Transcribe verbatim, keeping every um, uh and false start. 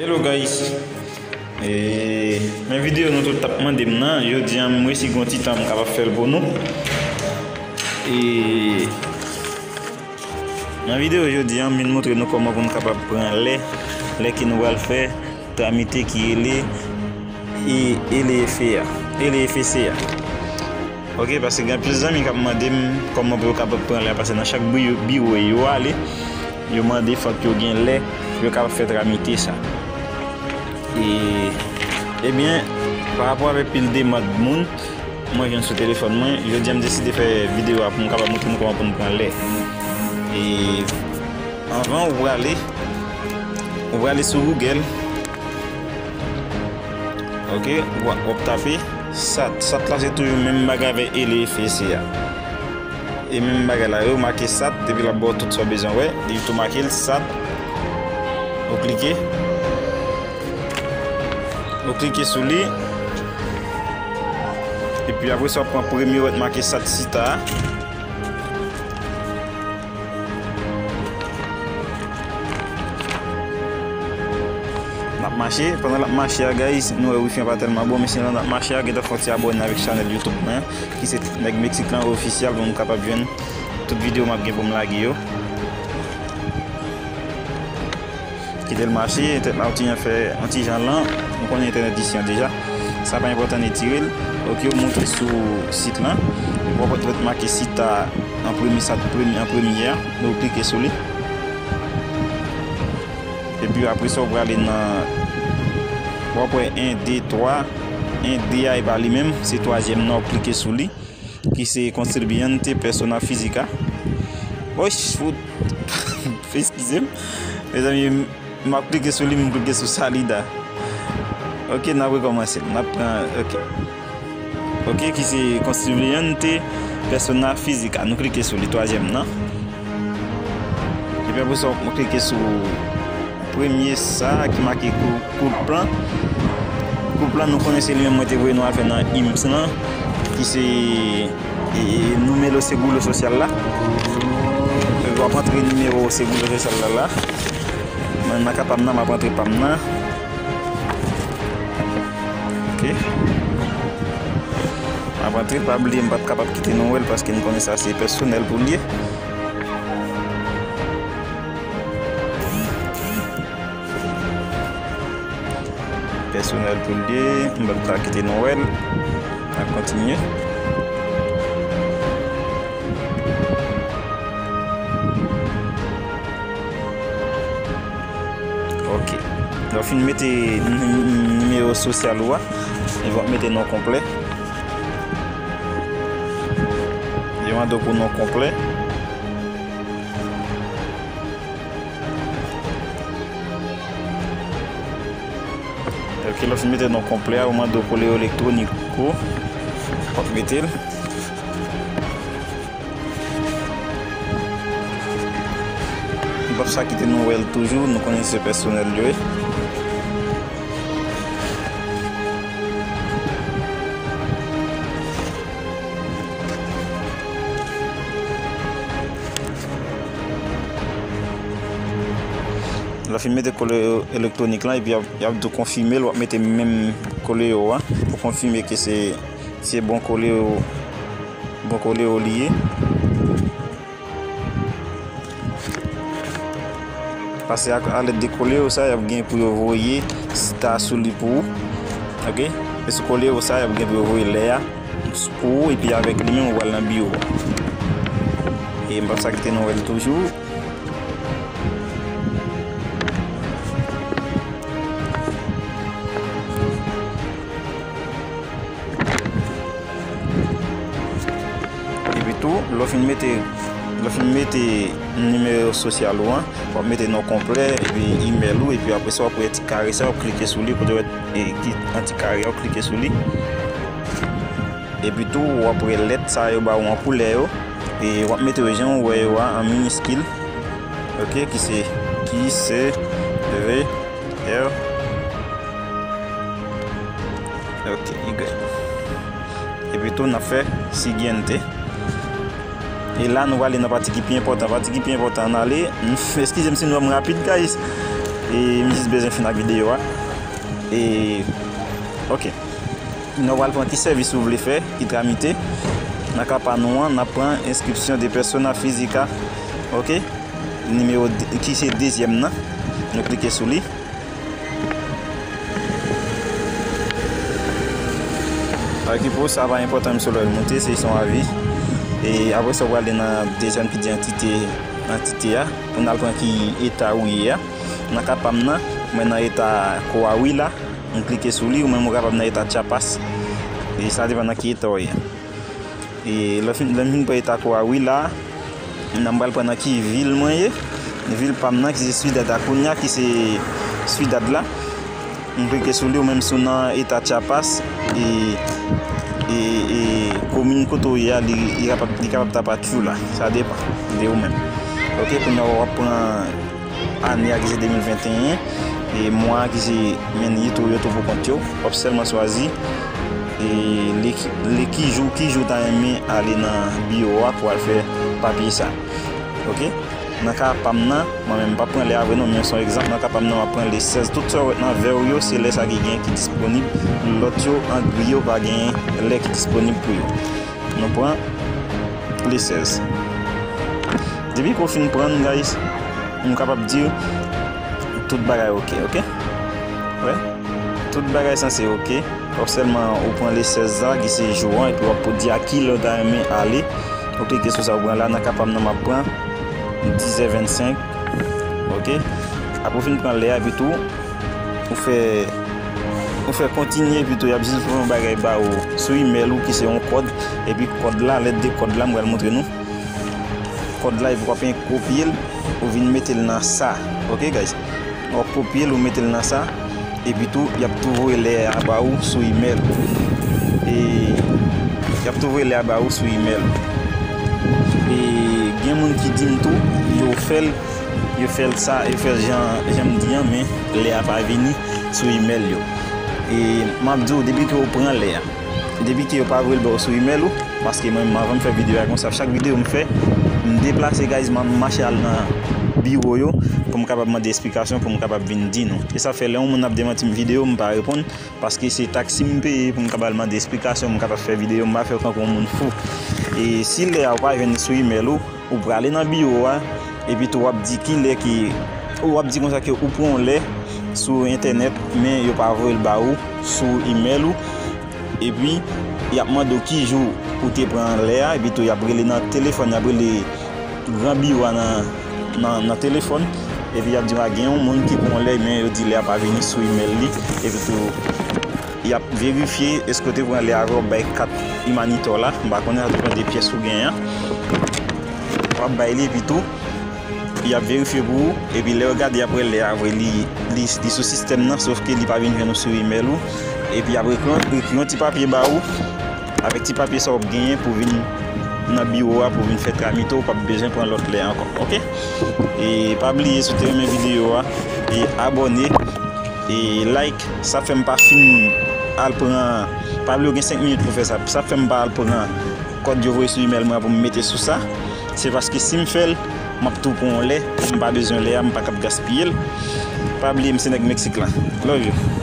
Hello guys. E, men videyo nou tout t ap mande m nan, jodi a m resi gen yon ti tan m kapab fè l pou nou. E, nan videyo jodi a m vin montre nou kòman pou nou kapab pran lè, lè ke nou pral fè tramite ki rele e, L E F A, L E F C A. Ok, paske gen anpil zanmi k ap mande m kòman pou yo kapab pran lè a, paske nan chak biwo, biwo yo ale, yo mande fòk yo gen lè pou yo kapab fè tramite sa. E, ebyen, pa rapò avèk pil demann moun, mwen jwenn sou telefòn mwen, jodi a m deside fè videyo a pou m kapab montre nou kòman pou n pran lè. E anvan ou prale, ou prale sou Google, ok, w ap, w ap tape sat. Sat la se toujou menm bagay avèk L E F C A. E menm bagay la, yo make sat, epi l ap ba w tout sa w bezwen wè. Li tou make l, sat. Ou klike. Ou klike sou li. Epi apre sa, w ap pran premye w wè t make sat sita a. N ap mache, pandan l ap mache a, guys, nou wè wifi an pa tèlman bon, men sinon n ap mache a, gentan fè yon ti abòne avèk chanèl YouTube mwen, ki se Nèg Meksik lan ofisyal, pou nou kapab jwenn tout videyo m ap gen pou m lage yo. Kite l mache, entènèt la ou ti jan fè yon ti jan lan, nou konnen entènèt isi an deja. Sa pa enpòtan, n retire l. Ok, ou moute sou sit lan. W ap wè t make sita an premye, sat premye, an premye a. Ou klike sou li. Epi apre sa, ou prale nan, w ap wè en, de, twa. En, de a, e pa li menm, se twazyèm nan, ou klike sou li, ki se Contribuyente Persona Física. Oy, fout. Eskize m. Mezanmi, m ap klike sou li, m klike sou salida. Ok, n ap rekòmanse. N ap pran, ok. Ok, ki se Contribuyente Persona Física. Nou klike sou li, twazyèm nan. Epi apre sa, nou klike sou premye sa ki make kou-, kout plan. Kout plan, nou konnen se li menm mwen te voye nou al fè nan ims lan, ki se, e, e, nimewo Seguro Social la. W ap antre nimewo Seguro Social la la. Mwen nan ka pa m nan, m ap antre pa m nan. Ok. M ap antre, pa bliye, m p ap kapab kite nou wè l, paske n konnen sa se pèsonèl pou l ye. Pèsonèl pou l ye, m p ap ka kite nou wè l. N ap kontinye. Ok. Lè w fin mete n-, n-, nimewo sosyal ou a, epi w ap mete non konplè. Yo mande w pou non konplè. Ok, lè w fin mete non konplè a, yo mande w koleyo elektwonik ou. W ap mete l. M p ap sa kite nou wè l toujou, nou konnen se pèsonèl yo ye. Lè w fin mete koleyo elektwonik lan, epi y ap, y ap di w konfime l, w ap mete menm koleyo a pou konfime ke se, se bon koleyo, bon koleyo li ye. Paske ak, alèd de koleyo sa, y ap gen pou yo voye sita sou li pou ou. Ok? E sou koleyo sa, y ap gen pou yo voye lè a pou ou, epi avèk li menm, ou pral nan biwo a. E m p ap sa kite nou wè l toujou. Epi tou, lè w fin mete, lè w fin mete nimewo sosyal ou an, w ap mete non konplè, epi imèl ou, epi apre sa, w ap wè ti kare sa, w ap klike sou li, kote w wè, e, ki, an ti kare a, w klike sou li. Epi tou, w ap wè lèt sa yo ba ou an koulè yo, e w ap mete yo jan ou wè yo a, an miniskil, ok, ki se, ki se, V, R, ok, Y. Epi tou, n ap fè siguiente. E la, nou prale nan pati ki pi enpòtan. Pati ki pi enpòtan, n ale. Eskize m si m wè m rapid, guys. E m jis bezwen fin ak videyo a. E, ok. Nou pral pran ki sèvis ou vle fè, ki tramite. Nan ka pa nou an, n ap pran inscripción de persona física. Ok? Nimewo de, ki se dezyèm nan. Nou klike sou li. Okipe w, sa pa enpòtan, menm si w lè l monte, se yon avi. E apre sa, w prale nan dezyèm ki di antite, antite a, pou n al pran ki eta ou ye a. Nan ka pa m nan, mwen nan eta Coahuila, m klike sou li, ou menm ou kapab nan eta Chiapas. E sa depann nan ki eta w ye. E lè fin, lè m fin pran eta Coahuila, nan m pral pran nan ki vil mwen ye. Vil pa m nan ki se Ciudad Acuña, ki se Ciudad la. M klike sou li, ou menm si w nan eta Chiapas, e, e, e komin kote w ye a, li, li kapab, li kapab ta pa Tchoula. Sa depann de ou menm. Ok, kounye a w ap pran ane a ki se de mil venteyen, e mwa a ki se, men yo tou, yo tou pou kont yo. W ap sèlman chwazi, e, le, le ki jou, ki jou w ta renmen ale nan biwo a pou al fè papye sa. Ok? Nan ka pa m nan, mwen menm m p ap pran lè a vre non, men se yon egzanp, nan ka pa m nan, m ap pran le sèz. Tout sa w wè nan vè w yo, se lè sa ki gen ki disponib. Lòt yo, an gri yo, pa gen lè ki disponib pou yo. Nou pran le sèz. Depi ke w fin pran l, guys, m kapab di w, tout bagay ok, ok? Wè? Tout bagay sanse ok. W ap sèlman ou pran le sèz la, ki se jou an, epi w ap di a ki lè w ta renmen ale. Ou klike sou sa, ou pran la, nan ka pa m nan, m ap pran dizè vennsenk. Ok? Apre w fin pran lè a, epi tou, ou fè, ou fè kontinye, epi tou, y ap jis voye yon bagay ba ou sou imèl ou, ki se yon kòd. Epi kòd la, lèt de kòd la, m pral montre nou. Kòd la, epi w ap kopye l, ou vin mete l nan sa. Ok, guys? W ap kopye l, ou mete l nan sa. Epi tou, y ap tou voye lè a ba ou sou imèl. E, y ap tou voye lè a ba ou sou imèl. E, gen moun ki di m tou, yo fè l, yo fè l sa, yo fè l jan, jan m di an, men lè a pa vini sou imèl yo. E, m ap di w, depi ke w pran lè a, depi ke yo pa voye l ba w sou imèl ou, paske mwen menm, avan m fè videyo a konsa, chak videyo m fè, m deplase, guys, m mache al nan biwo yo pou m kapab mande esplikasyon, pou m kapab vin di nou. E sa fè lè yon moun ap demanti m videyo, m pa reponn, paske se taksi m peye pou m kapab al mande esplikasyon, m kapab fè videyo, m pa fè yo tankou yon moun fou. E si lè a ou pa jwenn sou imèl ou, ou prale nan biwo a, epi tou w ap di ki lè ki, ou ap di konsa ke ou pran yon lè sou entènèt, men yo pa voye l ba ou sou imèl ou, epi y ap mande w ki jou ou te pran lè a, epi tou y ap rele nan telefòn, y ap rele gran biwo a nan, nan, nan telefòn, epi y ap di w a gen yon moun ki pran yon lè, men yo di lè a pa vini sou imèl li, epi tou y ap verifye èske w te pran lè a vre, w ap bay kat Humanitò la, m pa konnen, sa depann de pyès ou genyen an. W ap bay li, epi tou, y ap verifye pou ou, epi lè yo gade, y ap wè lè a vre, li, li, li sou sistèm nan, sòf ke li pa vin jwenn ou sou imèl ou, epi y ap ekri, ekri yon ti papye ba ou, avèk ti papye sa w ap genyen pou vin nan biwo a, pou vin fè tramite, ou p ap bezwen pran lòt lè ankò, ok? E pa bliye, si w te renmen videyo a, e abòne, e like, sa fè m pa fin al pran, pa bliye w gen senk minit pou fè sa, sa fè m pa al pran kòd yo voye sou imèl mwen an pou m mete sou sa, se paske si m fè l, m ap tou pran yon lè, e m pa bezwen lè a, m pa kab gaspiye l. Pa bliye, m se nèg Meksik la. Love you.